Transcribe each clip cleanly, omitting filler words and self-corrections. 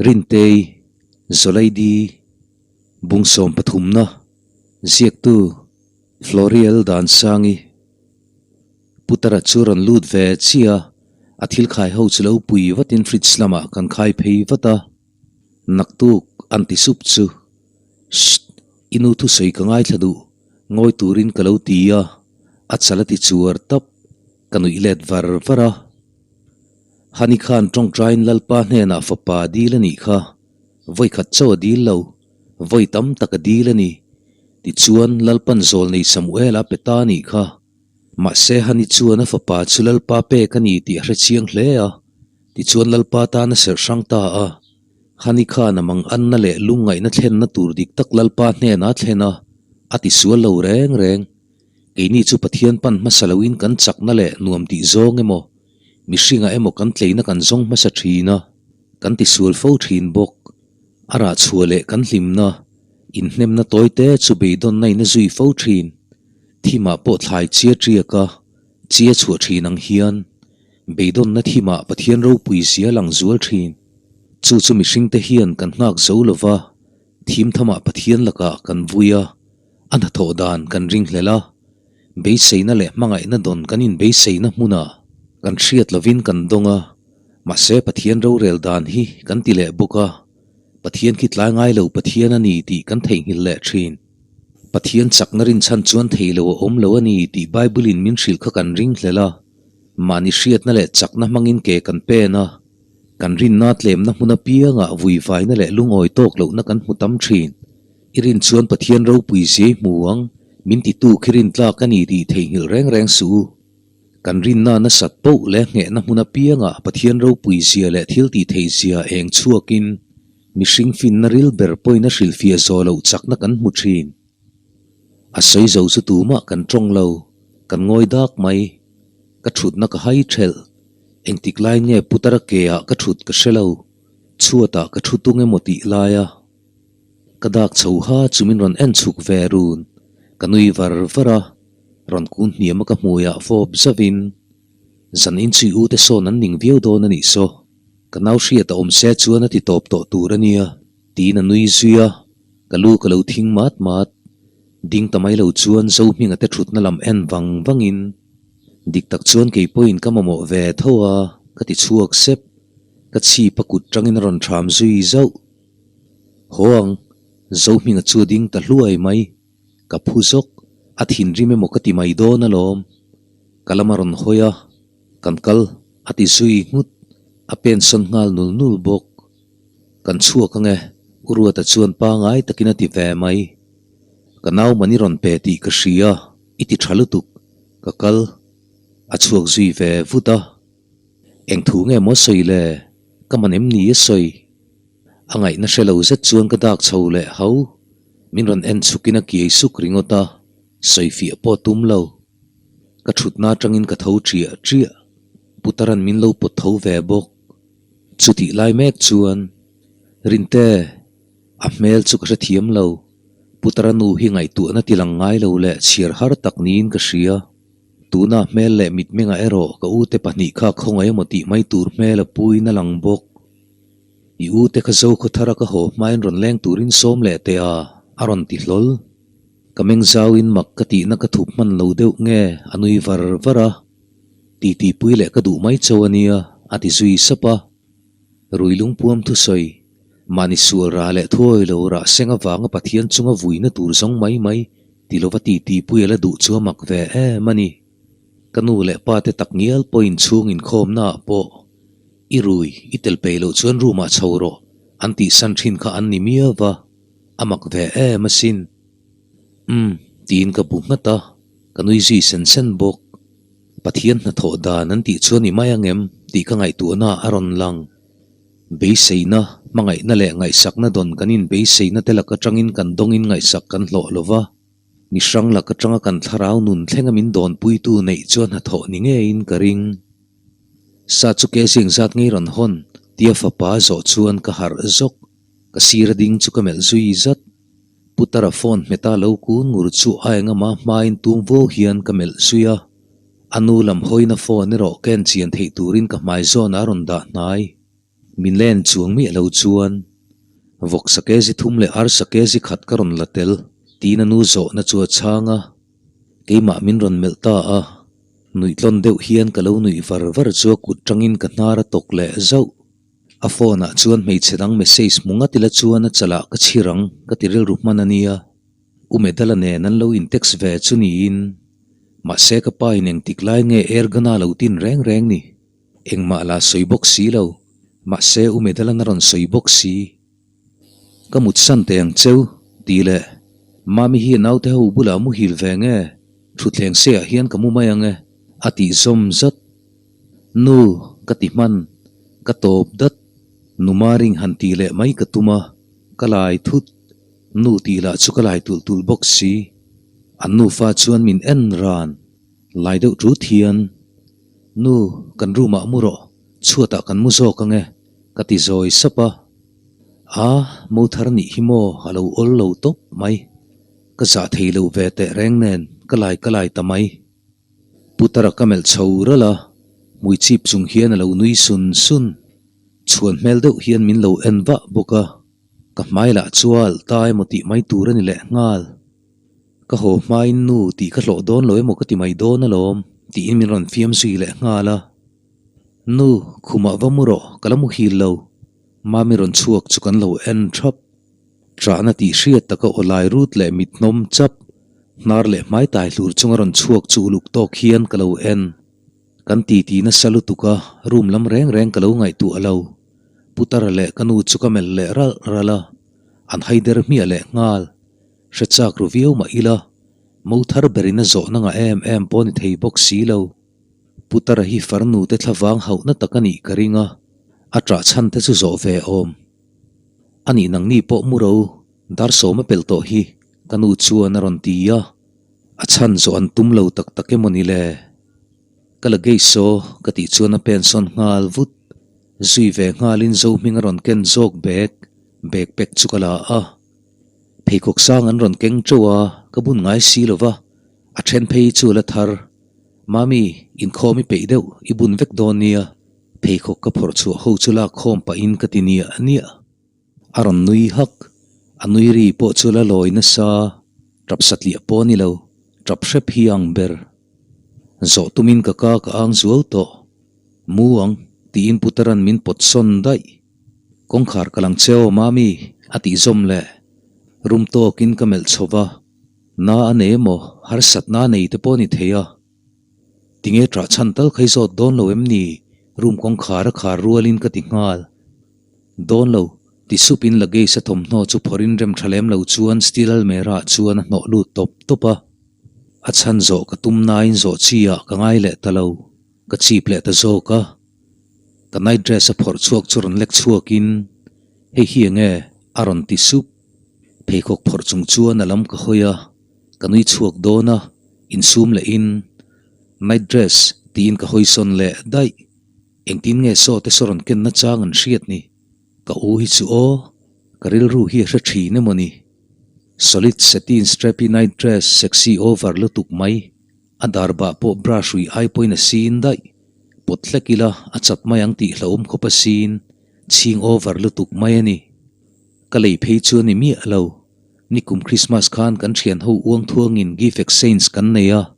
Rintei, Zawlaidi, Bung sawmpathumna, Ziaktu, Florial Dansangi, Putara chu rawn lut ve chiah a, a thil khai ho chu lo pui vatin fridge lamah kan khai phei vat a. Naktuk an ti sup chu, Shh! I nu thusawi ka ngaithla duh, ngawi turin ka lo ti a, a chal a ti chuar tap, ka nuih let var var a. Hani khan tawngtaiin Lalpa hnenah fapa dil a nih kha, vawi khat chauh a dil lo, vawi tam tak a dil a ni. Tichuan, Lalpan zawl nei Samuel a pe ta a nih kha. Mahse, Hani chuan a fapa chu Lalpa pek a ni tih a hre chiang hle a, tichuan Lalpa tan a serh hrang ta a. Hani khan a mang anna leh lungngaihna thlenna tur dik tak Lalpa hnenah a thlen a, a tisual lo reng reng. Keini chu Pathian pan hmasa loin kan chakna leh nuam tih zawng emaw, mihringah emaw kan tleina kan zawng hmasa thin a, kan tisual fo thin bawk. A rah chhuah leh kan hlimna, inhnemna tawite chu beidawnna in a zui fo thin. Thimah pawh thlai chia tiak a, chia chhuah thin ang hian, beidawnna thimah Pathian ropui zia lang zual thin. Chu chu mihringte hian kan nghak zo lova, thim thamah Pathian lakah kan vui a, A hnathawh dan kan ringhlel a, beiseina leh hmangaihna dawn kan inbeiseina hmunah kan hriat lovin kan dawng a, mahse Pathian rorel dan hi kan ti leh bawk a, Pathian khi tlai ngai lo Pathian a ni tih kan theihnghilh leh thin. Pathian chakna rinchhan chuan thei lo a awm lo a ni tih Bible-in min hrilh kha kan ringhlel a, mahni hriatna leh chakna hmangin ke kan pen a, kan rinna tlemna hmun apiangah vuivaina leh lungawi tawk lohna kan hmu tam thin. I rin chuan Pathian ropui ziai hmu ang, min titu khi rin tlak a ni tih theihnghilh reng reng suh u. Kan rinna nasat poh leh nghehna hmun apiangah Pathian ropui zia leh thil tih theih zia eng chhuakin mihring finna ril ber pawhin a hrilhfiah zawh loh chakna kan hmu thin. A sawi zo chu tumah kan tawng lo, kan ngawi dak mai. Ka thutna ka hai thelh. Engtik laiin nge Putara ke ah ka thut ka hre lo. Chhuatah ka thu tung emaw tih laia. Ka dak chho ha chu min rawn en chhuk ve run. Ka nui var var a, rawn kun hniam a ka hmuiah fawp zauhin, Zan inchhui u te sawn an ning viau dawn a nih saw. Ka nau hriat a awm se chuan a ti tawp tawh tur a nia, tiin a nui zui a, ka lu ka lo thing mat mat. Ding ta mai lo chuan Zohminga te thutna lam en vang vangin, Dik tak chuan kei pawhin ka mamawh ve tho a, ka ti chhuak sep. Ka chhip a kut tangin a rawn thram zui zauh. Haw ang, Zohminga chu a ding ta hluai mai. Ka phu zawk, a thinrim emaw ka ti mai dawn alawm. Ka lam a rawn hawi a, kan kal a ti zui nghut, a pensawn nghal nul nul bawk. Kan chhuak ange, U Ruata chuan pangai takin a ti ve mai. Ka nau man i rawn pe tih ka hria, i ti tha lutuk, ka kal. A chhuak zui ve vut a. Eng thu nge maw sawi le? Ka man em ni a sawi? A ngaihna hre lo zet chuan ka dak chho leh hau. Min rawn en chhukin a kiai suk ringawt a, sawi fiah pawh tum lo. Ka thutna atangin ka tho ṭiah ṭiah. Putaran min lo pawt tho ve bawk. Chutih lai mek chuan, Rinte, a hmel chu ka hrethiam lo. Putara nu hi ngaihtuahna tilang ngai lo leh chhiar har tak niin ka hria. Tuna hmel leh mitmengah erawh ka ute pahnih kha khawngaih emaw tih mai tur hmel a puiin a lang bawk. I ute kha zo khaw thara ka haw hmain rawn leng turin sawm leh teh a, a rawn ti hlawl. Ka meng zauin mak ka tihna ka thup hman lo deuh nge a nui var var a. Titipui leh ka duh mai cho a nia, a ti zui sap a. Rui lungpuam thusawi, mahni sual rah leh thuawi lo rah seng avanga Pathian chunga vuina tur zawng mai mai ti lova titipui a la duh chu a mak ve em a ni. Ka nu leh pa te tak ngial pawhin chhung inkhawmna ah pawh i rui i tel peih loh chuan room ah chho rawh an tih san thin kha an ni miau va, a mak ve em asin. Umm tiin ka bu nghat a, ka nui zui sen sen bawk. Pathian hnathawh dan an tih chuan i mai angem tih ka ngaihtuahna a rawn lang. Beiseina, hmangaihna leh ngaihsakna dawn kan inbeiseina te lak atangin kan dawngin ngaihsak kan hlawh lo va. Mi hrang lak atanga kan thlarau nun thlenga min dawnpuitu neih chuan hnathawh ni ngeiin ka ring. Sa chu ke zing zat ngei rawn hawn tia fapa zawh chuan ka harh zawk. Ka sir a ding chu ka melh zui zat. Putara phone hmeta lo kun ngur chu a engama hmain tum vuau hian ka melh zui a. A nu lam hawina phone erawh ka en chian theih turin ka hmai zawn a rawn dah hnai. Min len chuang miah lo chuan vawksa kezi thum leh arsa kezi khat ka rawn la tel tiin a nu zawhna chu a chhang a, keimah min rawn melh ta a, nuihtlawn deuh hian ka lo nuih var var chu a kut tangin ka hnar a tawk leh zauh. A phone ah chuan hmeichhe dang message hmu ngat ila chuan a chalah ka chhir ang ka ti rilru hman a nia. U Medala nen an lo in text ve chu niin mahse ka pa in engtik lai nge air gun a lo tin reng reng ni. Engmah la sawi bawk si lo mahse U Medala'n a rawn sawi bawk si. Ka mut san teh ang cheu tih leh Mami hi a naute ho bulah muhil ve nge thutthleng se ah hian ka mu mai ang e a tih zawm zat. Nu, ka ti hman, ka tawp dat, nu Maring han tih leh mai ka tum a, ka lai thut, nu tih lah chu ka lai tulh tulh bawk si. An nufa chuan min en ran, lai deuh tut hian, Nu, kan room ah mu rawh, chhuatah kan mu zawk ang e, ka ti zawi sap a. A, mo thar nih hi maw a lo awl lo tawp mai, ka zah thei lo ve teh reng nen ka lai ka lai ta mai. Putara ka melh chho ralh a, hmui chip chung hian a lo nui sun sun. Chhuan hmel deuh hian min lo en vah bawk a, ka hmai lah chu a alh ta emaw tih mai tur a ni leh nghal. Ka haw hmain nu tih ka hlawh dawn lo emaw ka ti mai dawn alawm tiin min rawn fiam zui leh nghal a. Nu, khumah va mu rawh, ka la muhil lo. Mami rawn chhuak chu kan lo en thap. Ṭahna tih hriat taka aw lai rut leh mit hnawm chap, hnar leh hmai tai hlur chunga rawn chhuak chu uluk tawk hian ka lo en. Kan titi nasa lutuk a, room lam reng reng ka lo ngaihtuah lo. Putara leh ka nu chu ka melh leh ralh ralh a, an haider hmiah leh nghal. Hre chak ru viau mah ila, mo thar berin a zawhna ngah em em pawh ni thei bawk si lo. Putara hi farnu te thlavang hauhna tak a nih ka ring a, a ṭah chhan te chu zawh ve awm. A nih nangni pawh mu ro, dar sawm a pelh tawh hi, ka nu chuan a rawn ti a, a chhan zawh an tum lo tak tak emaw ni le? Ka la gei saw ka tih chuan a pen sawn nghal vut, zui ve nghalin Zohming a rawn ken zawk bag, bag pack chu ka la a. Pheikhawk sang an rawn keng teuh a, ka bun ngai si lo va, a then phei chu a la thar. Mami, inkhawm i peih deuh, i bun vek dawn nia. Pheikhawk ka phawrh chhuah ho chu lak khawm pahin ka ti niah niah. A rawn nui hak, a nui ri pawh chu la lawi nasa, tap satliah pawh a ni lo, tap hrep hi a ang ber. Zawh tumin ka ka ka ang zual tawh. Mu ang, tiin Putaran min pawt sawn daih. Kawngkhar ka lang che aw Mami, a tih zawm leh. Rum tawkin ka melh chho va, na a nei emaw, harsatna a nei te pawh a ni thei a. Tinge ṭah chhan tal kha i zawt dawn lo em ni? Room kawngkhar a khar rualin ka ti nghal. Dawn lo, ti supin luggage a thawmhnaw chu phawrhin rem ṭha lem lo chuan steel almirah ah chuan a hnawh lut tawp tawp a. A chhan zawh ka tum nain zawh chi ah ka ngai leh ta lo, ka chip leh ta zawk a. Ka night dress a phawrh chhuak chu rawn lek chhuakin, Hei hi enge? a rawn ti sup. Pheikhawk phawrh chung chuan a lam ka hawi a. Ka nui chhuak dawn a, insum leh in night dress tiin ka hawi sawn leh daih. Engtin nge saw te saw rawn ken na chang an hriat ni? Ka u hi chu aw, ka rilru hi a hre thin emaw ni? Solid satin strappy night dress sexy over lutuk mai, a dar bah pawh bra hrui ai pawhin a sin daih. Pawt hlek ila a chat mai ang tih hlauhawm khawp a sin, chhing over lutuk mai a ni. Ka lei phei chu a ni miah lo. Nikum Christmas khan kan thian ho uang thuangin gift exchange kan nei a,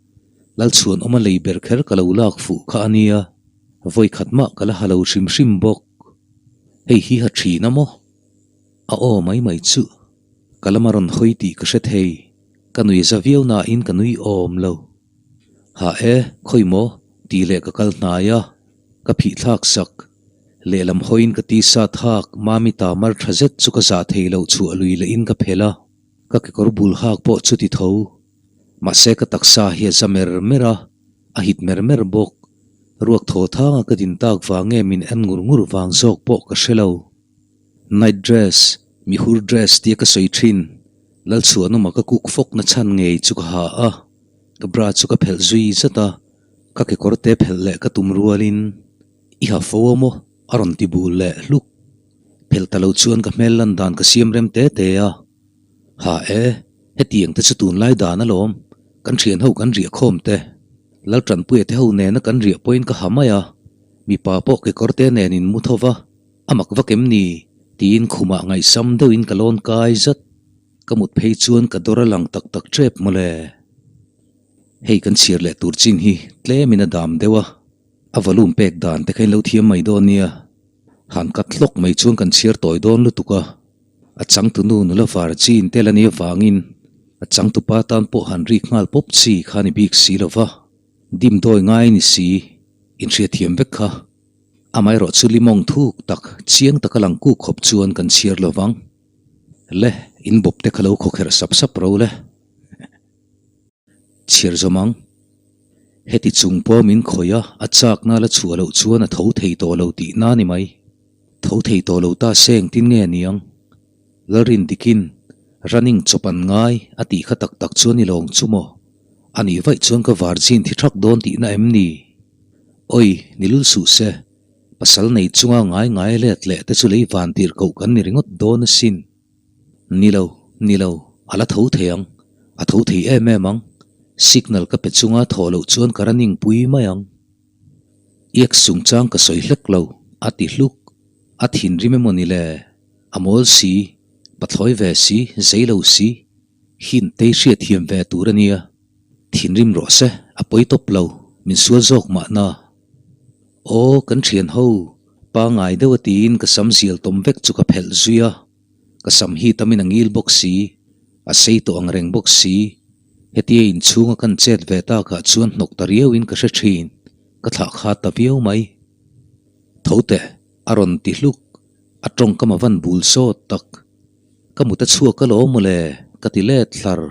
Lalchhuan awma lei ber kher ka lo lak fuh kha a nia, vawi khat mah ka la ha lo hrim hrim bawk. Hei hi ha thin a maw? A aw mai mai chu. Ka lama rawn hawi tih ka hre thei, ka nui za viau nain ka nui awm lo. Ha e, khawi maw? tih leh ka kal hnai a, ka phih thlak sak. Lehlam hawiin ka tisa thak Mami ta mar tha zet chu ka zah thei loh chhuah lui lehin ka phelh a, ka kekawr bul hak pawh chu ti tho. Mahse ka taksa hi a za mer mer a, a hit mer mer bawk. Ruak thaw thanga ka din tak vang nge min en ngur ngur vang zawk pawh ka hre lo. Night dress, mihur dress tia ka sawi thin, Lalchhuanawma ka kuk fawk na chhan ngei chu ka ha a, ka bra chu ka phelh zui zat a, ka kekawr te phelh leh ka tum rualin, I ha fo a maw? a rawn ti bul leh hluk. Phelh ta lo chuan ka hmel lan dan ka siam rem te te a. Ha e, hetiang te chu tunlai dan alawm, kan thian ho kan riah khawm te. Laltanpuia te ho nena kan riah pawhin ka ha mai a, mipa pawh kekawr te nen in mu tho va. A mak vak em ni? tiin khumah ngaihsam deuhin ka lawn kai zat. Ka mut phei chuan ka dawr a lang tak tak tep mawle. Hei kan chhiar leh tur chin hi tlemin a dam deuh a, a volume pek dan te kha in lo thiam mai dawn nia. Han cut hlawk mai chuan kan chhiar tawi dawn lutuk a, a changtunu nula var chin tel a nih avangin a changtupa tan pawh han rik nghal pawp chi kha a ni bik si lo va, dimdawi ngai ni si, inhriatthiam vek kha. Amaherawh chu limawng thuk tak, chiang taka lang kuk khawp chuan kan chhiar lo vang. Le, in bawp te kha lo khawkherh sap sap ro le. Chhiar zawm ang. Heti chung pawh min khawih a, a chakna la chhuah loh chuan a tho thei tawh lo tihna ni mai. Tho thei tawh lo ta se engtin nge niang? Lalrin dikin running chawp an ngai a tih kha tak tak chuan i lawng chu maw? A nih vaih chuan ka virgin thi thak dawn tihna em ni? Oi, ni lul suh se, pasal nei chunga ngai ngai let leh te chu lei van tirh koh kan ni ringawt dawn asin. Ni lo, ni lo, a la tho thei ang, a tho thei em em ang. Signal ka pe chunga thawh loh chuan ka running pui mai ang. Iak chungchang ka sawi hlek lo, a ti hluk. A thinrim emaw ni le? A mawl si, pathlawi ve si, zei lo si, hint te hriat thiam ve tur a nia. Thinrim rawh se, a pawi tawp lo, min sual zawk mahna. Aw, kan thian ho, pangai deuh a tiin ka sam zial tawm vek chu ka phelh zui a. Ka sam hi tamin a ngil bawk si, a sei tawh ang reng bawk si. Hetia inchhunga kan chet ve takah chuan hnawk ta riauin ka hre thin, ka thlah kha ta viau mai. Tho teh, a rawn ti hluk, a tawngkam a van bul sawt tak. Ka mut a chhuak alawm mawle, ka ti let hlar.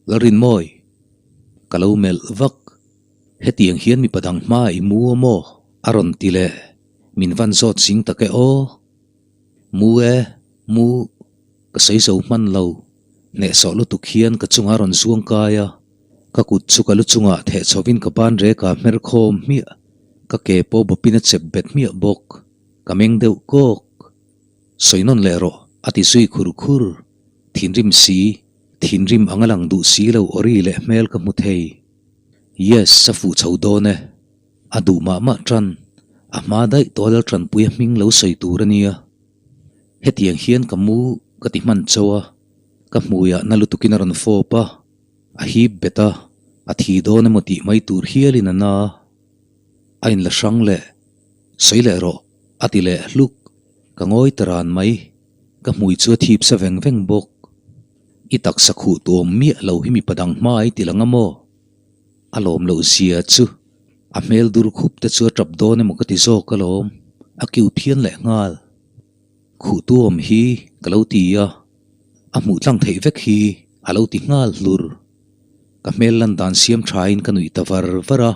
Lalrinmawi, ka lo melh vak. Hetiang hian mipa dang hma i mu a maw? A rawn ti leh, min van zawt zing tak e aw. Mu e, mu, ka sawi zo hman lo. Hnehsawh lutuk hian ka chungah a rawn zuang kai a, ka kut chu ka lu chungah theh chhovin ka ban rek ah hmer khawm hmiah, ka ke pawh bawpin a chep bet hmiah bawk, ka meng deuh kawk. Sawi nawn leh rawh, a ti zui khur khur. Thinrim si, thinrim ang a lang duh si lo awri leh hmel ka hmu thei. Yes, a fuh chho dawn e. A duh mah mah tan, a hma daih tawh Laltanpuia hming lo sawi tur a nia. Hetiang hian ka mu ka ti hman chauh a, ka hmuiah na lutukin a rawn fawp a, a hip bet a, a thi dawn emaw tih mai tur hialin a na. A inla hrang leh, sawi leh rawh, a ti leh hluk. Ka ngawi ta ran mai, ka hmui chu a thip sa veng veng bawk. I taksa khuh tuam miah lo hi mipa dang hma i ti lang a maw? A lawm loh zia chu a hmel dur khup te chu a tap dawn emaw ka ti zawk alawm, a kiu phian leh nghal. Khuh tuam hi ka lo ti a, a hmuh tlang theih vek hi a lo ti nghal hlur. Ka hmel lan dan siam thain ka nuih ta var var a,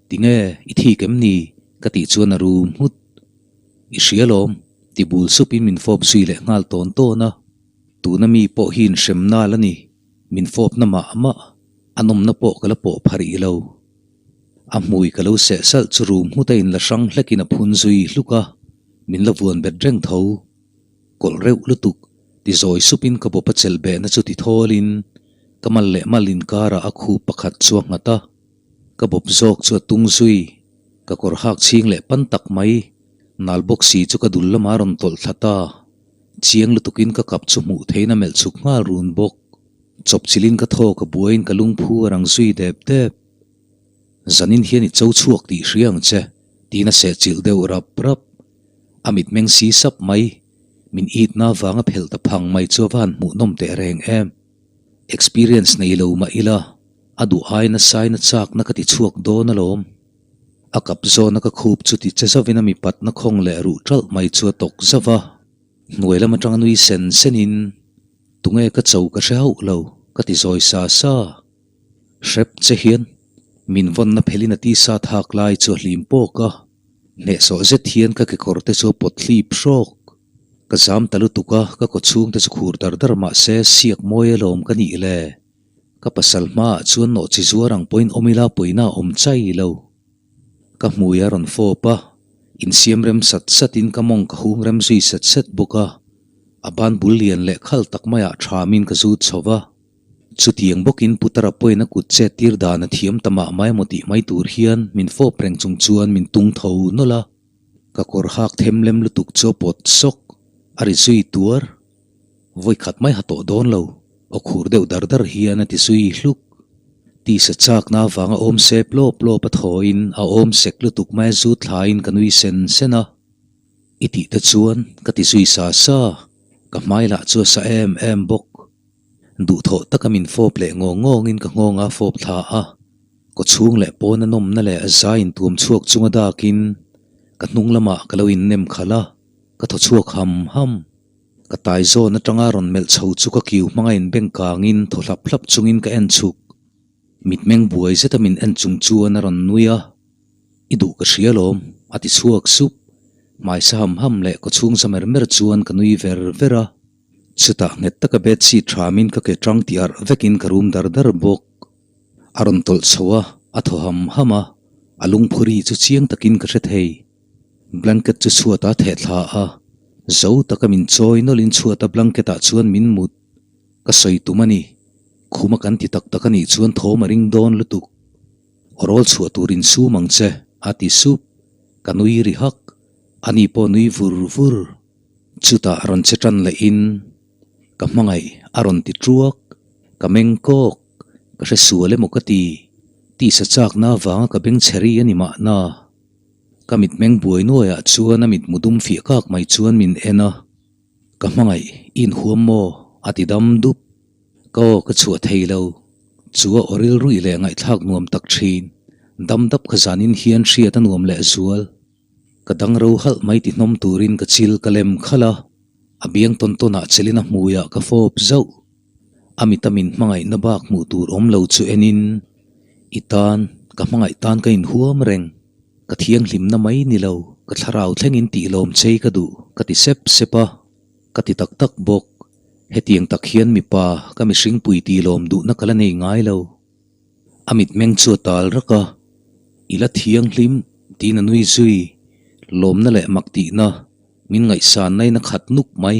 Tinge i thik em ni? ka tih chuan a rum nghut. I hria lawm, ti bul supin min fawp zui leh nghal tawn tawn a. Tuna mi pawh hi inhrem nal a ni, min fawpna mah mah, a nawmna pawh ka la pawh pha rih lo. A hmui ka lo seh salh chu rum nghut a inla hrang hlekin a phun zui hluk a, min la vuan bet reng tho. Kawlh reuh lutuk, ti zawi supin ka bawp a chelh behna chu ti thawlin ka mal leh mal inkarah a khup pakhat chu a nghat a, ka bawp zawk chu a tung zui, ka kawr hak chhing leh pan tak mai, nal bawk si chu ka dul lamah a rawn tawlh thla ta. Chiang lutukin ka kap chu hmuh theiin a melh chhuk nghal run bawk. Chawpchilhin ka thaw ka buaiin ka lungphu a rang zui dep dep. Zanin hian i cho chhuak tih hria ang che, tiin a sehchilh deuh rap rap. A mitmeng si sap mai, min itna avanga phelh ta phang mai chu a va han hmuhnawm teh reng em. Experience nei lo mah ila, a duh ai nasain a chakna ka ti chhuak dawn alawm. A kap zawna ka khup chu ti che zauvin a mipatna khawng leh ruh ṭalh mai chu a tawk zauh va. Hnuai lam aṭanga nui sen senin, Tunge ka cho ka hre hauh lo, ka ti zawi sa sa. Hrep che hian min vawnna phelin a tisa thak lai chu a hlim pawk a, hnehsawh zet hian ka kekawr te chu a pawt hlip hrawk. Ka zam ta lutuk a, ka kawchhung te chu khur dar dar mah se siak mawi alawm ka nih le. Ka pasal hmaah chuan nawh chi zuar ang pawhin awm ila pawina a awm chai lo. Ka hmui a rawn fawp a, insiam rem sat satin ka mawng ka hung rem zui set set bawk a, a ban bul lian leh khal tak maiah thamin ka zut chho va. Chutiang bawkin Putara pawhin a kut chet tir dan a thiam ta mah mai emaw tih mai tur hian min fawp reng chung chuan min tung tho nawlh a. Ka kawr hak them lem lutuk chu a pawt sawk, a ri zui tuar. Vawi khat mai ha tawh dawn lo, aw khur deuh dar dar hian a ti zui hluk. Tisa chakna avanga awm sep lawp lawp a thawiin a awm sek lutuk mai a zut thlaiin ka nui sen sen a. I tih te chuan ka ti zui sa sa, ka hmai lah chu a sa em em bawk. Duhthawh taka min fawp leh ngawng ngawngin ka nghawnga fawp thla a, kawchhung leh pawna nawmna leh a zai intuam chhuak chunga dakin ka hnung lamah ka lo innem khalh a, ka thaw chhuak ham ham. Ka tai zawn atanga rawn melh chho chu ka kiu hmanga inbeng kangin thaw hlap hlap chungin ka en chhuk. Mitmeng buai zeta min en chung chuan a rawn nui a, I duh ka hria lawm, a ti chhuak sup. Hmaisa ham ham leh kawchhung za mer mer chuan ka nui ver ver a. Chutah nghet taka bedsheet hramin ka ke tang ti arh vekin ka rum dar dar bawk. A rawn tawlh chho a, a thaw ham ham a, a lungphuri chu chiang takin ka hre thei. Blanket chu chhuat a theh thla a, zo taka min chawi nawlhin chhuata blanket ah chuan min mut. Ka sawi tum a ni. Khuma kan ti tak tak a nih chuan thawm a ring dawn lutuk. Aw rawl chhuah tur insum ang che, a ti sup. Ka nui ri hak. Ani pawh nui vur vur. Chutah rawn che tan lehin ka hmangaih a rawn ti ṭuak, ka meng kawk, ka hre sual emaw ka ti, tisa chakna avanga ka beng chhe ri a ni mahna. Ka mitmeng buai nuaiah chuan a mitmu dum fiah kak mai chuan min en a, ka hmangaih i inhuam maw? a ti dam dup. Ka aw ka chhuah thei lo, chu a aw rilruih leh ngaihthlak nuam tak ṭhin, dam dap kha zanin hian hriat a nuam lehzual. Ka dang ro halh mai ti hnawm turin ka chil ka lem khalh a, a biang tawn tawnah chelin a hmuiah ka fawp zauh. A mita min hmangaihna bak hmuh tur awm lo chu enin, I tan, ka hmangaih tan ka inhuam reng. Ka thianghlimna mai ni lo, ka thlarau thlengin tih lawm chei ka duh, ka ti sep sep a, ka ti tak tak bawk. Hetiang tak hian mipa ka mihringpui tih lawm duhna ka la nei ngai lo. A mitmeng chu a tal rak a, I la thianghlim tiin a nui zui. Lawmna leh mak tihna min ngaihsanna in a khat nuk mai.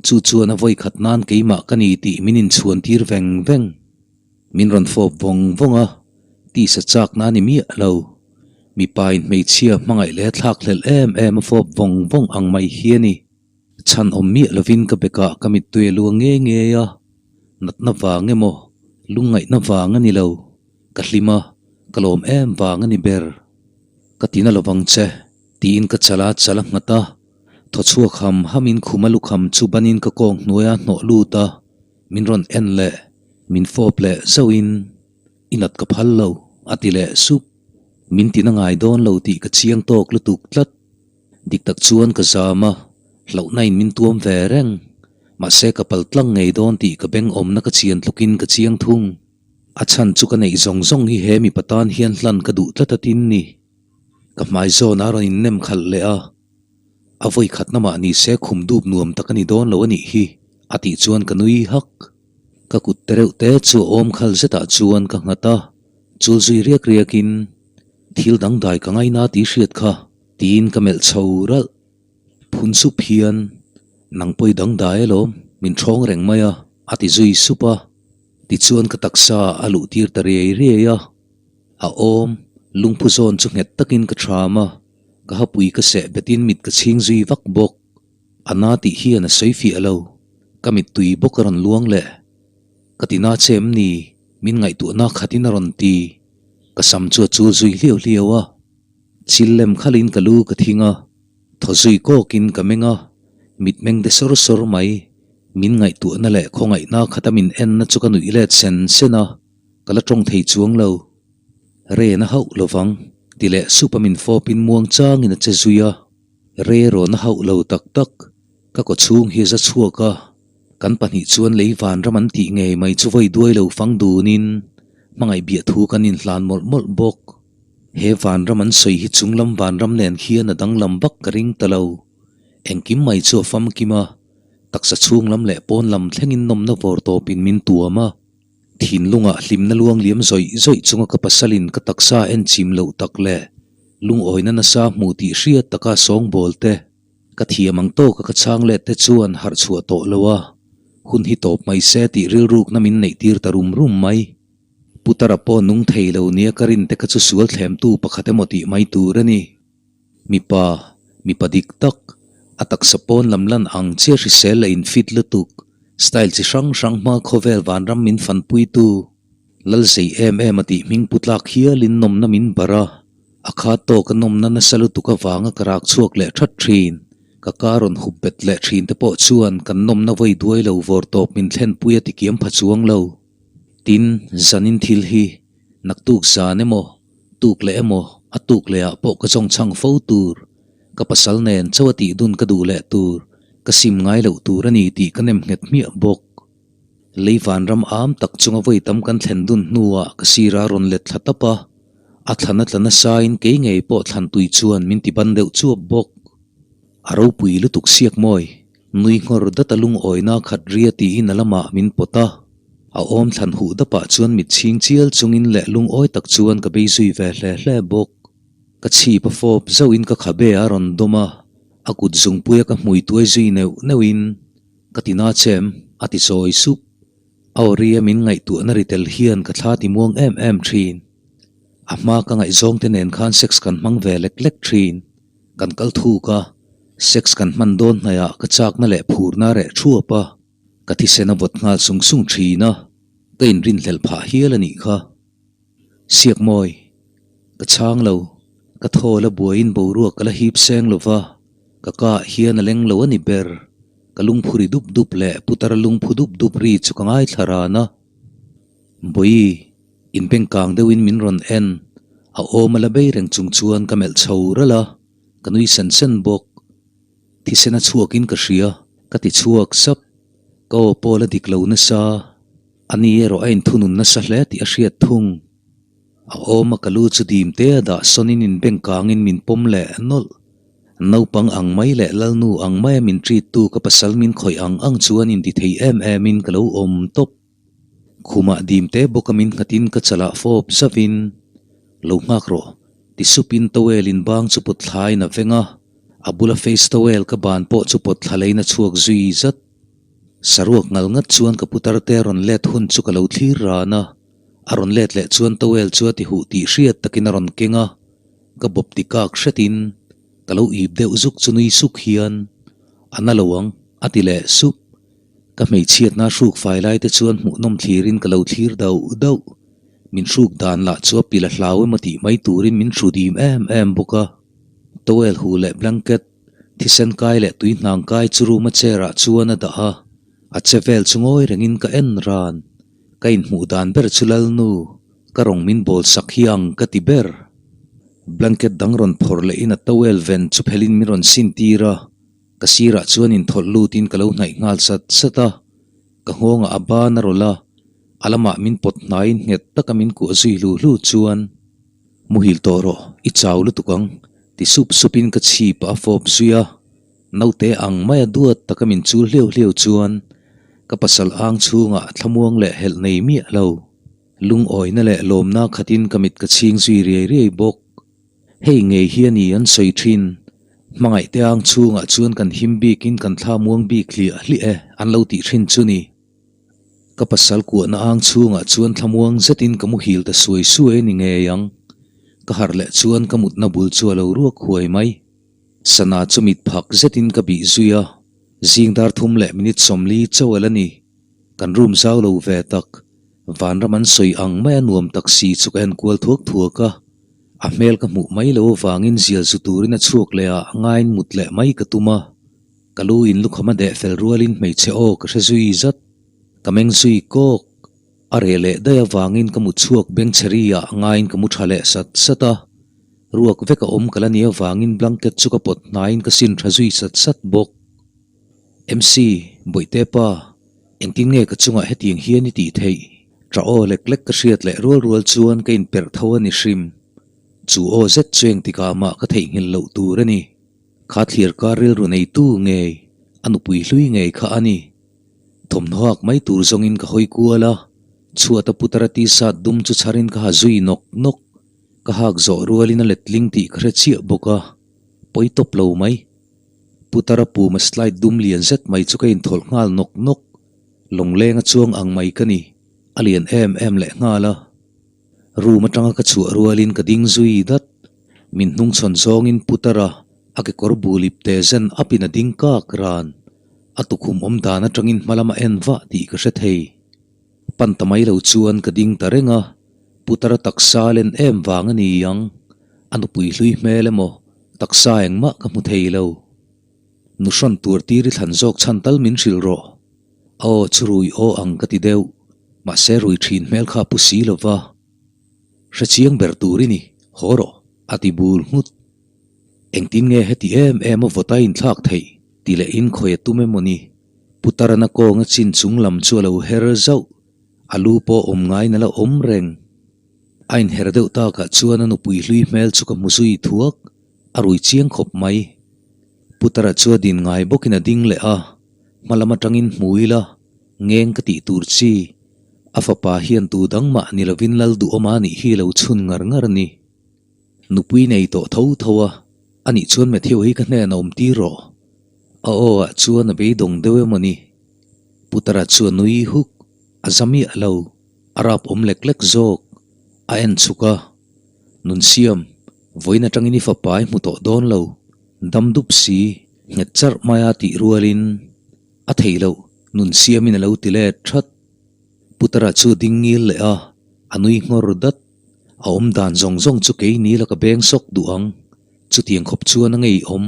Chu chuan a vawi khat nan keimah ka ni tih min inchhuan tir veng veng. Min rawn fawp vawng vawng a, tisa chakna a ni miah lo. Mipa in hmeichhia hmangaih leh a thlak hlelh em em a fawp vawng vawng ang mai hi a ni. Chhan awm miah lovin ka bekah ka mittui a luang ngei ngei a, natna vang emaw lungngaihna vang a ni lo, ka hlim a, ka lawm em vang a ni ber. Ka tina lovang che, tiin ka chal a chal a nghat a, thaw chhuak ham hamin khuma lukham chu banin ka kawng hnuaia hnawh lut a, min rawn en leh, min fawp leh zauhin, I nat ka phal lo, a ti leh sup. Min tina ngai dawn lo tih ka chiang tawk lutuk tlat. Dik tak chuan ka zam a, hlauhna in min tuam ve reng. Mahse ka pal tlang ngei dawn tih ka beng awmna ka chian tlukin ka chiang thung. A chhan chu ka neih zawng zawng hi he mipa tan hian hlan ka duh tlat a tin ni. Ka hmai zawn a rawn innem khalh leh a, A vawi khatna mah ni se khum dup nuam tak a ni dawn lo a nih hi, a tih chuan ka nui hak. Ka kut te reuh te chu a awm khal zetah chuan ka nghat a, chul zui riak riakin, Thil dangdai ka ngaina tih hriat kha, tiin ka melh chho ralh. Phun sup hian, Nang pawi dangdai alawm, min ṭhawng reng mai a, a ti zui sup a. Tichuan ka taksa a luh tir ta riai riai a. A awm, lungphu zawn chu nghet takin ka ṭham a, ka hapui ka seh betin mit ka chhing zui vak bawk. A na tih hian a sawi fiah lo, ka mittui bawk a rawn luang leh. Ka ti na che em ni? Min ngaihtuahna khatin a rawn ti. Ka sam chu a chul zui hliau hliau a. Chil lem khalin ka lu ka thing a, thaw zui kawkin ka meng a, mitmeng de sawr sawr mai. Min ngaihtuahna leh khawngaihna khata min enna chu ka nuih let sen sen a, ka la tawng thei chuang lo. Ren a hauh lovang, ti leh sup a min fawpin muang changin a che zui a. Re rawn a hauh lo tak tak, ka kawchhung hi a za chhuak a. Kan pahnih chuan lei vanram an tih ngei mai chu vawi duai lo fang dunin hmangaih biah thu kan inhlan mawlh mawlh bawk. He vanram an sawi hi chunglam vanram nen khian a danglam vak ka ring ta lo. Engkim mai chu a famkim a, taksa chhunglam leh pawnlam thlengin nawmna vawr tawpin min tuam a. Thinlungah hlimna luang liam zawih zawih chunga ka pasalin ka taksa enchim loh tak leh lungawina nasa hmuh tih hriat taka sawngbawl te, Ka thiam ang tawka ka chhang let te chuan harh chhuah tawh lo a, hun hi tawp mai se tih rilrukna min neih tir ta rum rum mai. Putara pawh nung thei lo nia ka rin te kha chu sual thlemtu pakhat emaw tih mai tur a ni. Mipa, Mipa dik tak, a taksa pawn lam lan ang chiah hrisel leh infit lutuk, style chi hrang hrang hma khawvel vanram min fanpuitu, lal zei em em a tih hming pu tlak hialin nawmna min barh a, a kha tawk a nawmna nasa lutuk avanga ka rak chhuak leh that thin. Ka ka rawn hup bet leh thin te pawh chuan kan nawmna vawi duai lo vawr tawp min thlenpui a ti kiam pha chuang lo. Tin, zanin thil hi naktuk zan emaw, tuk leh emaw a tuk leh ah pawh ka zawng chhang fo tur, ka pasal nen chauh a tih dun ka duh leh tur, ka sim ngai loh tur a ni tih ka nem nghet hmiah bawk. Lei vanram am tak chunga vawi tam kan thlen dun hnuah ka sira rawn let thla tap a, a thlan a tla nasain kei ngei pawh thlan tui chuan min ti ban deuh chuap bawk. A ropui lutuk siak mawi, nui nghawr dat a lungawina khat ria tiin a lamah min pawt a. A awm thlan huh dapah chuan mit chhing chial chungin leh lungawi tak chuan ka bei zui ve hle hle bawk. Ka chhip a fawp zauhin ka khabe a rawn dawm a, a kut zungpuia ka hmui tuai zui neuh neuhin ka ti na che em? a ti chawi sup. A aw ria min ngaihtuahna ri tel hian ka thla ti muang em em thin. A hma ka ngaihzawng te nen khan sex kan hmang ve lek lek thin. Kan kal thuk a, sex kan hman dawn hnaihah ka chakna leh phurna a reh thuap a. Ka thisen a vawt nghal sung sung thin a, ka inrinhlelh phah hial a nih kha. Siakmawi, ka chhang lo, ka thaw la buaiin boruak ka la hip seng lo va, ka ka ah hian a leng lo a ni ber. Ka lungphu ri dup dup leh putar lungphu dup dup ri chu ka ngaithla ran a. Bawihi, inbengkang deuhin min rawn en, a awm a la bei reng chung chuan ka melh chho ralh a, ka nui sen sen bawk. Thisen a chhuakin ka hria, ka ti chhuak sap. Ka aw pawl a dik lo nasa, a ni erawh a inthunun nasa hle tih a hriat thung. A awm a ka lu chu dim te a dah sawnin inbengkangin min pawm leh nawlh. Naupang ang mai leh lalnu ang maia min treat tu ka pasal min khawih ang ang chuan inti thei em emin ka lo awm tawp. Khumah dim te bawka min nghatin ka chalah fawp zavin, Lo nghak rawh, ti supin towel in bang chu pawt thlain a veng a. A bula face towel ka ban pawh chu pawt thla leiin a chhuak zui zat. Saruak ngal ngat chuan ka putar te a rawn let hun chu ka lo thlir ran a. A rawn let leh chuan towel chu a ti huh tih hriat takin a rawn keng a. Ka bawp ti kak hretin ka lo ip deuh zuk chu nui suk hian, A na lo ang, a ti leh sup. Ka hmeichhiatna hruk fai lai te chuan hmuhnawm thlirin ka lo thlir dauh dauh. Min hruk dan lah chu a pil a hlau emaw tih mai turin min hru dim em em bawk a. Towel huh leh blanket, thisen kai leh tui hnang kai chu room a chair ah chuan a dah a, a che vel chu ngawi rengin ka en ran. Ka inhmuh dan ber chu Lalnu, ka rawng min bawl sak hi ang ka ti ber. Blanket dang rawn phawrh lehin a towel ven chu phelhin min rawn sin tir a, ka sirah chuan inthawlh lutin ka lo hnaih nghal sat sat a, ka nghawngah a ban a rawlh a, a lamah min pawt hnaiin nghet taka min kuah zui hlu hlu chuan, Muhil tawh rawh, i chau lutuk ang, ti sup supin ka chhip a fawp zui a. Naute ang maia duat taka min chul hliau hliau chuan ka pasal ang chhungah thlamuang leh helh nei miah lo. Lungawina leh lawmna khatin ka mit ka chhing zui riai riai bawk. Hei ngei hi a ni an sawi thin. Hmangaihte ang chhungah chuan kan him bikin kan thlamuang bik hliah hliah e an lo tih thin chu ni. Ka pasal kuahna ang chhungah chuan thlamuang zetin ka muhil ta suai suai a ni ngei ang. Ka harh leh chuan ka mutna bul chu a lo ruak huai mai. Sana chu mit phak zetin ka bih zui a, zing dar thum leh minute 40 chauh a la ni. Kan room zau lo ve tak, vanram an sawi ang maia nuam tak si chu ka en kual thuak thuak a. A hmel ka hmuh mai lo avangin zial zu turin a chhuak leh a, ngaiin mut leh mai ka tum a. Ka lu in lukham a deh fel rualin hmeichhe aw ka hre zui zat. Ka meng zui kawk. A reh leh daih avangin ka mut chhuak bengchheri ah ngaiin ka mu tha leh sat sat a. Ruak vek a awm ka la nih avangin blanket chu ka pawt hnaiin ka sin tha zui sat sat bawk. MC, Bawihte pa, engtin nge ka chungah hetiang hian i tih theih? Tah aw lek lek ka hriat leh rual rual chuan ka inperh tho a ni hrim. Chu aw zet chu engtikah mah ka theihnghilh loh tur a ni. Kha thlir kar rilru neitu ngei, a nupui hlui ngei kha a ni. Thawmhnaw hak mai tur zawngin ka hawi kual a, chhuat a putara t-shirt dum chu chharin ka ha zui nawk nawk. Ka hak zawh rualin a letling tih ka hre chiah bawk a, pawi tawp lo mai. Putara puma slide dum lian zet mai chu ka inthawlh nghal nawk nawk. Lawnglenga chuang ang mai ka ni, a lian em em leh nghal a. Room atanga ka chhuah rualin ka ding zui dat. Min hnungchhawn zawngin Putara. A kekawr bulip te zen apin a ding kak ran. A tukhum awm dan atangin hma lama en vah tih ka hre thei. Pan ta mai lo chuan ka ding ta reng a, Putara taksa len em vang a ni ang, a nupui hlui hmel emaw taksa engmah ka hmu thei lo. Nu hrawn tur tir i thlan zawk chhan tal min hrilh rawh. A aw chu rui aw ang ka ti deuh, mahse rui thin hmel kha a pu si lo va. Hre chiang ber tur i ni, haw rawh, a ti bul nghut. Engtin nge heti em em a vawt a inthlak theih ti leh in khawi a tum emaw ni? Putarana kawnga chin chung lam chu a lo her zauh, a lu pawh awm ngaiin a la awm reng. A inher deuh takah chuan a nupui hlui hmel chu ka hmu zui thuak, a rui chiang khawp mai. Putara chu a din ngai bawkin a ding leh a, hma lam atangin hmu ila, ngeng ka tih tur chi, a fapa hian tu dang mah ni lovin lal duhawm a nih hi lo chhun ngar ngar a ni. Nupui nei tawh tho tho a, anih chuan Matthew hi ka hnen a awm tir rawh. A aw ah chuan a beidawng deuh emaw ni? Putara chu a nui huk, a za miah lo, a rap awm lek lek zawk, a en chhuk a. Nunsiam, vawiin atangin i fapa i hmu tawh dawn lo, dam dup si, nghet charh maia tih rualin a thei loh, Nunsiamin a lo ti let that. Putara chu a ding ngil leh a, a nui nghawr dat. A awm dan zawng zawng chu kei ni la ka beng sawk duh ang. Chutiang khawp chuan a ngeiawm.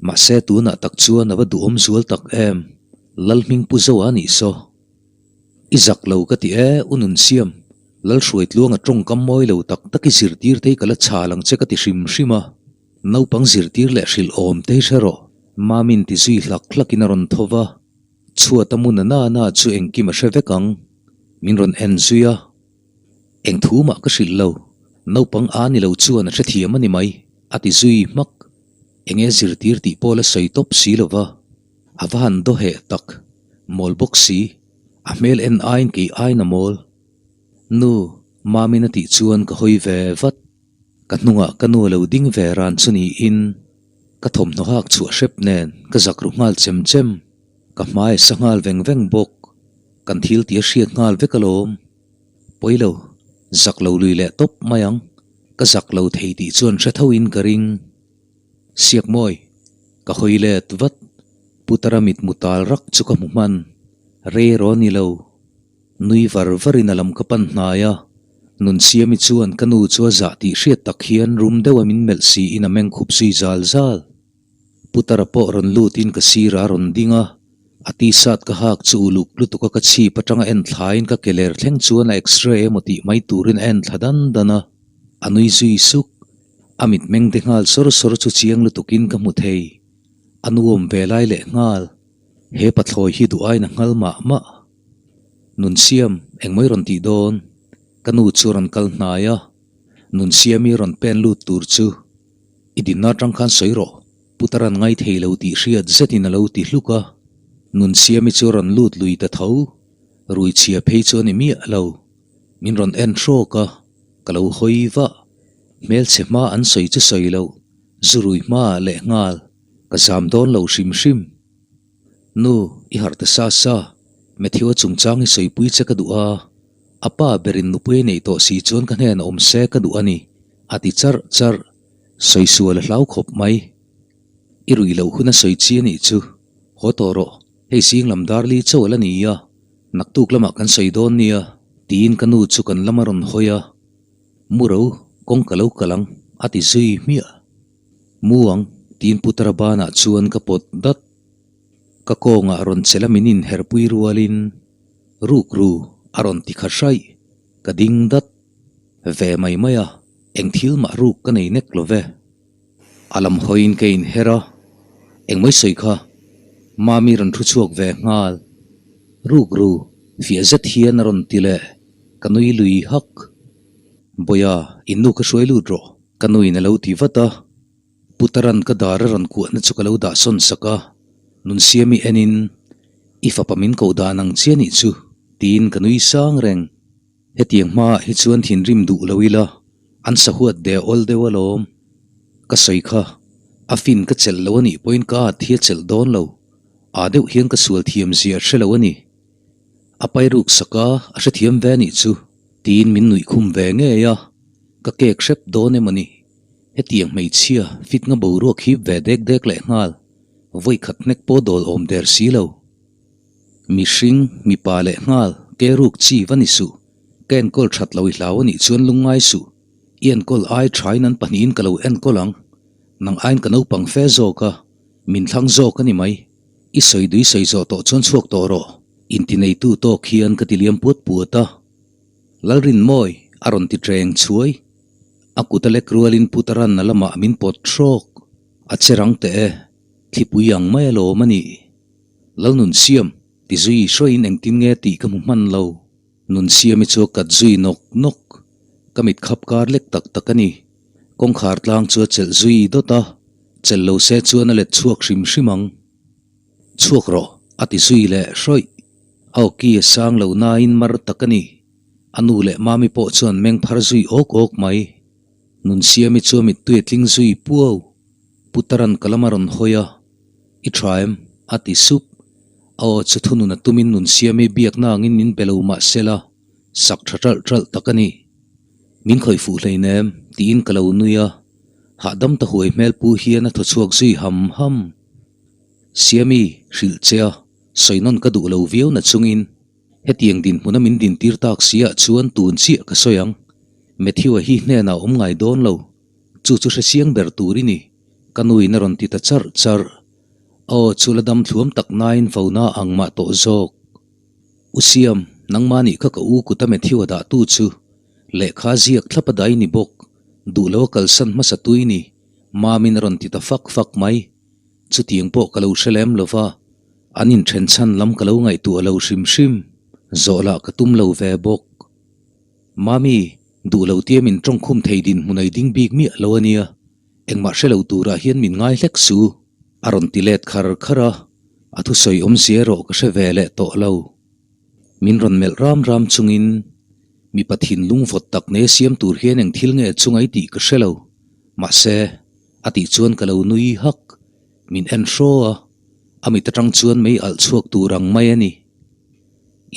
Mahse tunah tak chuan a va duhawm zual tak em. Lalhming pu zo a nih saw. I zak lo ka ti e, u Nunsiam. Lalhruaitluanga tawngkam mawi lo tak tak i zirtir te hi ka la chhal ang che ka ti hrim hrim a. Naupang zirtir leh hrilh awm te hi hre rawh. Mamin ti zui hlak hlakin a rawn tho va. Chhuat a mun a na na chu engkim a hre vek ang. Min rawn en zui a. Eng thu mah ka hrilh lo, naupang a ni lo chuan a hrethiam a ni mai, a ti zui hmak. Enge zirtir tih pawh la sawi tawp si lo va, a va han daw heh tak, mawl bawk si, a hmel en aiin kei aiin a mawl. Nu, Mamin a tih chuan ka hawi ve vat. Ka hnungah ka nu a lo ding ve ran chu niin, ka thawmhnaw hak chhuah hrep nen ka zak ru nghal chem chem, ka hmai a sa nghal veng veng bawk, kan thil tih a hriat nghal vek alawm. Pawi lo, zak lo lui leh tawp mai ang, ka zak lo thei tih chuan hre tho in ka ring. Siakmawi, ka hawi let vat, Putara mitmu tal rak chu ka hmu hman, rei raw ni lo. Nui var var in a lam ka pan hnai a, Nunsiami chuan ka nu chu a zah tih hriat tak hian rum deuh a min melh si in a meng khup zui zal zal. Putara pawh rawn lut in ka sirah a rawn ding a, A t-shirt ka hak chu uluk lutuk a ka chhip atanga en thlain ka ke ler thleng chuan a x-ray emaw tih mai turin a en thla dan dan a, a nui zui suk. A mitmeng te nghal sawr sawr chu chiang lutukin ka hmu thei. A nuam ve lai leh nghal. He pathlawi hi duh aiin a nghal mah mah. Nunsiam, engmawii rawn tih dawn? Ka nu chu a rawn kal hnai a, Nunsiami rawn pen lut tur chu i dinna atang khan sawi rawh. Putar an ngai thei lo tih hriat zetin a lo ti hluk a, Nunsiami chu a rawn lut lui ta tho, rui chhia phei chu a ni miah lo. Min rawn en hrawk a, ka lo hawi vah. Hmelchhe hma an sawi chu sawi loh, zu rui hmaah leh nghal, ka zam dawn lo hrim hrim. Nu, i harh ta sa sa, Matthew-a chungchang hi sawipui che ka duh a, a pa berin nupui a neih tawh si chuan ka hnenah awm se ka duh a ni, a ti charh charh. Sawi sual a hlau khawp mai. I ruih loh hun a sawi chi a nih chu. Haw tawh rawh, hei zing lam dar li chauh a la ni a, naktuk lamah kan sawi dawn nia, tiin ka nu chu kan lam a rawn hawi a. Mu ro, kawng ka lo kal ang, a ti zui hmiah. Mu ang, tiin Putara banah chuan ka pawt dat. Ka kawngah rawn che la min inherpui rualin, Ruk ru, a rawn ti kha hraih. Ka ding dat. Ve mai mai a, eng thil mah ruk ka nei nek lo ve. A lam hawiin ka inher a, eng mai sawi kha Mami rawn thu chhuak ve nghal. Ruk ru, fiah zet hian a rawn ti leh, ka nui lui hak. Bawia, in nu ka hruai lut rawh, ka nuin a lo ti vat a. Putaran ka dar a rawn kuahna chu ka lo dah sawn sak a, Nunsiami enin, I fapa min koh dan ang che nih chu, tiin ka nui sang reng. Hetiang hmaah hi chuan thinrim duh lo ila, an sahuat de awl deuh alawm. Ka sawi kha, a fin ka chelh lo anih pawhin ka at hi a chelh dawn lo. Aa deuh hian ka sual thiam zia a hre lo a ni. A pai ruk sak a, a hrethiam ve anih chu, tiin min nuih khum ve ngei a, ka kek hrep dawn emaw ni. Hetiang hmeichhia fit nga boruak hip ve dek dek leh nghal, vawi khat hnek pawh dawl awm der si lo. Mihring, mipa leh nghal, ke ruk chi va ni suh. Ka enkawl that lo i hlau a nih chuan lungngai suh. I enkawl ai thain an pahnihin ka lo enkawl ang. Nang aiin ka naupang fe zawk a, min thlang zawk a ni mai. I sawi dui sawi zawh tawh chuan chhuak tawh rawh. Intineitu tawk hian ka ti liam puat puat a. Lalrinmawi a rawn ti ṭeng chhuai. A kut a lek rualin Putaran a lamah min pawt hrawk. A che rang teh e, thlipui ang mai alawm a nih. Lalnunsiam, ti zui hruaiin engtin nge tih ka hmu hman lo. Nunsiami chu a kat zui nawk nawk. Ka mit khap kar lek tak tak a ni. Kawngkhar tlang chu a chelh zui dawt a, chelh lo se chuan a let chhuak hrim hrim ang. Chhuak rawh, a ti zui leh hrawih. A awki a sang lo nain mar tak a ni. A nu leh Mami pawh chuan meng phar zui awk awk mai. Nunsiami chu a mittui a tling zui puau. Putaran ka lam a rawn hawi a, I tha em? a ti sup. A aw chu thunun a tumin Nunsiami biakna angin min be lo mah sela, sak tha ṭalh ṭalh tak a ni. Min khawih fuh hleinem, tiin ka lo nui a. Hahdam ta huai hmel pu hian a thaw chhuak zui ham ham. Siami, hrilh che a, sawi nawn ka duh lo viau na chungin hetiang dinhmuna min dintir tak si ah chuan tun chiah ka sawi ang. Matthew-a hi hnenah a awm ngai dawn lo, chu chu hre chiang ber tur i ni, ka nuin a rawn ti ta charh charh. Aw, chu la dam thluam tak nain vona ang mah tawh zawk. U Siam, nangmah nih kha ka u kuta Matthew-a dahtu chu lehkha ziak thlap a dai ni bawk, duh lo a kalsan hmasa tui ni, Mamin a rawn ti ta fak fak mai. Chutiang pawh ka lo hre lem lo va, an inthen chhan lam ka lo ngaihtuah lo hrim hrim, zawh lah ka tum lo ve bawk. Mami, duh lo tia min tawngkhum thei dinhmun ei ding bik miah lo a nia, engmah hre lo turah hian min ngai hlek su, a rawn ti let khar khar a, a thusawi awmzia erawh ka hre ve leh tawh lo. Min rawn melh ram ram chungin, mipa thinlung vawt tak nei a siam tur hian eng thil nge chungai tih ka hre lo, mahse, A tih chuan ka lo nui hak, min en hraw a, a mit atang chuan mei alh chhuak tur ang mai a ni.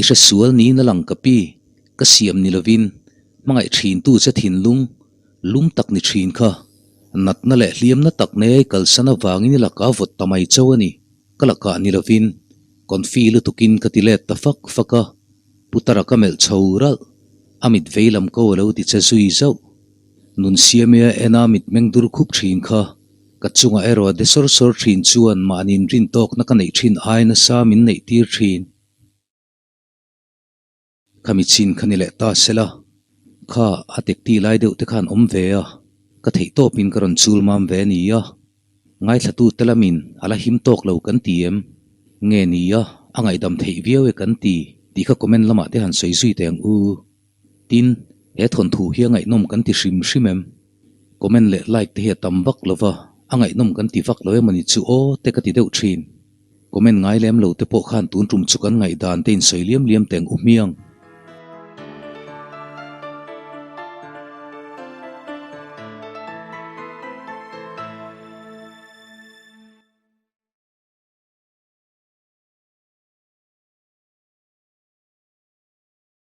I hre sual niin a lang ka pi, ka siam ni lovin, hmangaih thintu che thinlung, lum tak ni thin kha, natna leh hliamna tak nei kalsan avangin i lakah vawt ta mai cho a ni, ka lakah ni lovin, confi lutukin ka ti let ta fak fak a, Putara ka melh chho ralh, a mit vei lam ko a lo ti che zui zauh. Nunsiamia ena mitmeng dur khup thin kha ka chungah erawh a de sawr sawr thin chuan mahni inrin tawkna ka neih thin ai nasa min neih tir thin. Khami chin kha ni leh ta sela, kha a tekti lai deuh te khan awm ve a, ka theih tawpin ka rawn chul mam ve a ni a. Ngaithlatu te lamin a la him tawk lo kan ti em? Nge ni a, a ngaihdam theih viau e kan ti tih kha comment lamah te han sawi zui teh ang u. Tin, he thawnthu hi a ngaihnawm kan ti hrim hrim em? Comment leh like te hi a tam vak lo va, a ngaihnawm kan ti vak lo emawni chu aw te ka ti deuh thin. Comment ngai lem lo te pawh khan tun tum chu kan ngaihdan te insawi liam liam teng u hmiang.